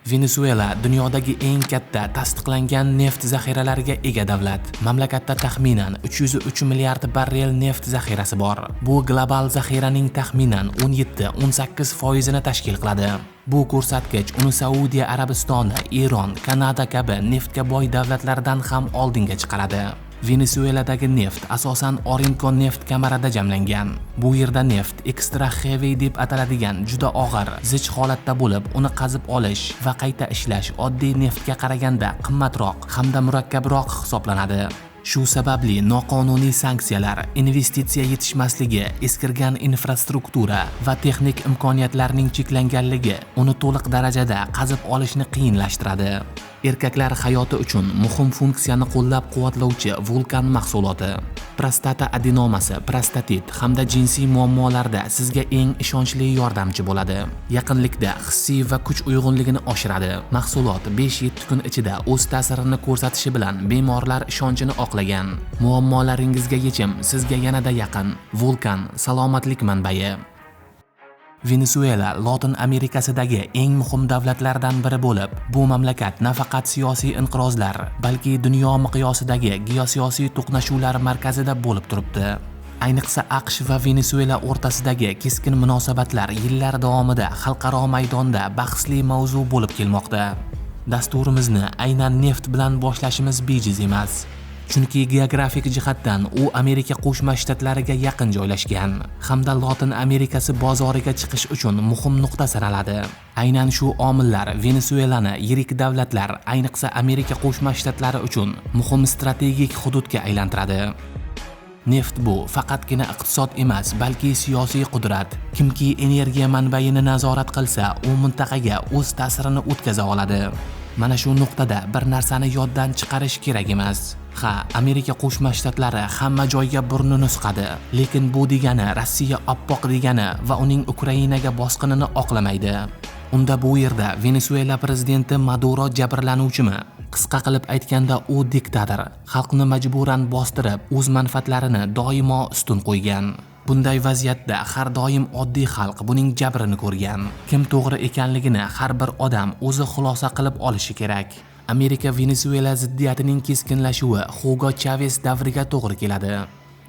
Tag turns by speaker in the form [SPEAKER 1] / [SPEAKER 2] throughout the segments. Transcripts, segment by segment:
[SPEAKER 1] Venesuela dunyodagi eng katta tasdiqlangan neft zaxiralariga ega davlat. Mamlakatda taxminan 303 milliard barrel neft zaxirasi bor. Bu global zaxiraning taxminan 17-18 foizini tashkil qiladi. Bu ko'rsatkich uni Saudiya Arabistoni, Eron, Kanada kabi neftga boy davlatlardan ham oldinga chiqaradi. Venesueladagi neft asosan Orinoko neft kamarida jamlangan. Bu yerda neft extra heavy deb ataladigan juda og'ir, zich holatda bo'lib, uni qazib olish va qayta ishlash oddiy neftga qaraganda qimmatroq hamda murakkabroq hisoblanadi. Shu sababli noqonuniy sanksiyalar, investitsiya yetishmasligi, eskirgan infrastruktura va texnik imkoniyatlarning cheklanganligi uni to'liq darajada qazib olishni qiyinlashtiradi. Erkaklar hayoti uchun muhim funksiyani qo'llab-quvvatlovchi Vulkan mahsuloti. Prostata adenomasi, prostatit hamda jinsiy muammolarda sizga eng ishonchli yordamchi bo'ladi. Yaqinlikda hissiy va kuch uyg'unligini oshiradi. Mahsulot 5-7 kun ichida o'z ta'sirini ko'rsatishi bilan bemorlar ishonchini oqlagan. Muammolaringizga yechim sizga yanada yaqin. Vulkan salomatlik manbai. Venesuela Lotin Amerikasidagi eng muhim davlatlardan biri bo'lib, bu mamlakat nafaqat siyosiy inqirozlar, balki dunyo miqyosidagi geosiyosiy to'qnashuvlar markazida bo'lib turibdi. Ayniqsa AQSh va Venesuela o'rtasidagi keskin munosabatlar yillar davomida xalqaro maydonda bahsli mavzu bo'lib kelmoqda. Dasturimizni aynan neft bilan boshlashimiz bejiz emas. Chunki geografik jihatdan u Amerika Qo'shma Shtatlariga yaqin joylashgan hamda Lotin Amerikasi bozoriga chiqish uchun muhim nuqta sanaladi. Aynan shu omillar Venesuelani yirik davlatlar, ayniqsa Amerika Qo'shma Shtatlari uchun muhim strategik hududga aylantiradi. Neft bu faqatgina iqtisod emas, balki siyosiy qudrat. Kimki energiya manbaini nazorat qilsa, u mintaqaga o'z ta'sirini o'tkaza oladi. Mana shu nuqtada bir narsani yoddan chiqarish kerak emas. Ha, Amerika Qo'shma Shtatlari hamma joyga burnini suqadi, lekin bu degani Rossiya oppoq degani va uning Ukrainaga bosqinini oqlamaydi. Unda bu yerda Venesuela prezidenti Maduro jabrlanuvchimi? Qisqa qilib aytganda, u diktator, xalqni majburan bostirib, o'z manfaatlarini doimo ustun qo'ygan. Bunday vaziyatda har doim oddiy xalq buning jabrini ko'rgan. Kim to'g'ri ekanligini har bir odam o'zi xulosa qilib olishi kerak. Amerika Venesuela ziddiyatining keskinlashuvi Hugo Chaves davriga to'g'ri keladi.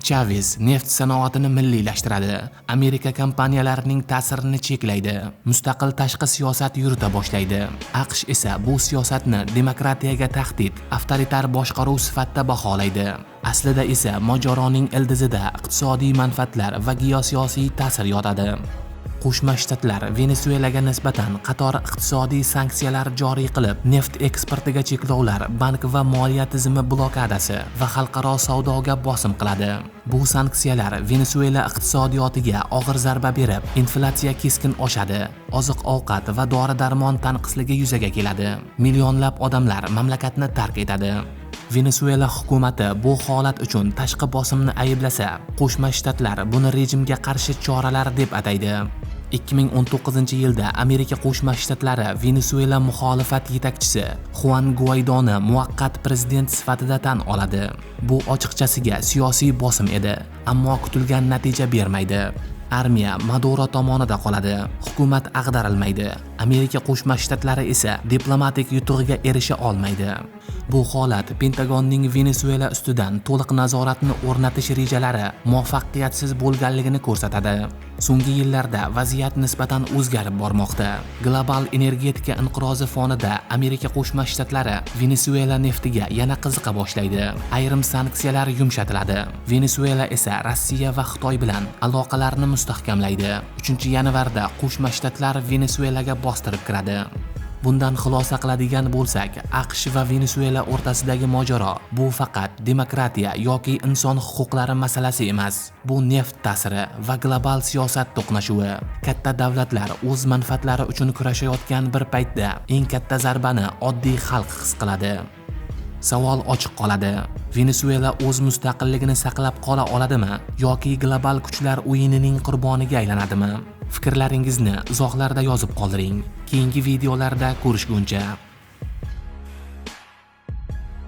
[SPEAKER 1] Chaves neft sanoatini milliylashtiradi, Amerika kompaniyalarining ta'sirini cheklaydi, mustaqil tashqi siyosat yurita boshlaydi. AQSh esa bu siyosatni demokratiyaga tahdid, avtoritar boshqaruv sifatida baholaydi. Aslida esa mojaroning ildizida iqtisodiy manfaatlar va geosiyosiy ta'sir yotadi. Qo'shma Shtatlar Venesuelaga nisbatan qator iqtisodiy sanksiyalar joriy qilib, neft eksportiga cheklovlar, bank va moliya tizimi blokadasi va xalqaro savdoga bosim qiladi. Bu sanksiyalar Venesuela iqtisodiyotiga og'ir zarba berib, inflyatsiya keskin oshadi, oziq-ovqat va dori-darmon tanqisligi yuzaga keladi. Millionlab odamlar mamlakatni tark etadi. Venesuela hukumati bu holat uchun tashqi bosimni ayblasa, Qo'shma Shtatlar buni rejimga qarshi choralar deb ataydi. 2019-yilda Amerika Qo'shma Shtatlari Venesuela muxolifat yetakchisi Xuan Guaydoni muvaqqat prezident sifatida tan oladi. Bu ochiqchasiga siyosiy bosim edi, ammo kutilgan natija bermaydi. Armiya Maduro tomonida qoladi, hukumat ag'darilmaydi. Amerika Qo'shma Shtatlari esa diplomatik yutug'iga erisha olmaydi. Bu holat Pentagonning Venesuela ustidan to'liq nazoratni o'rnatish rejalari muvaffaqiyatsiz bo'lganligini ko'rsatadi. So'nggi yillarda vaziyat nisbatan o'zgarib bormoqda. Global energetika inqirozi fonida Amerika Qo'shma Shtatlari Venesuela neftiga yana qiziqa boshlaydi. Ayrim sanksiyalar yumshatiladi. Venesuela esa Rossiya va Xitoy bilan aloqalarni mustahkamlaydi. 3-yanvarda Qo'shma Shtatlar Venesuelaga bostirib kiradi. Bundan xulosa qiladigan bo'lsak, AQSh va Venesuela o'rtasidagi mojaro bu faqat demokratiya yoki inson huquqlari masalasi emas. Bu neft ta'siri va global siyosat to'qnashuvi. Katta davlatlar o'z manfaatlari uchun kurashayotgan bir paytda eng katta zarbani oddiy xalq his qiladi. Savol ochiq qoladi. Venesuela o'z mustaqilligini saqlab qola oladimi yoki global kuchlar o'yinining qurboniga aylanadimi? Fikrlaringizni izohlarda yozib qoldiring. Keyingi videolarda ko'rishguncha.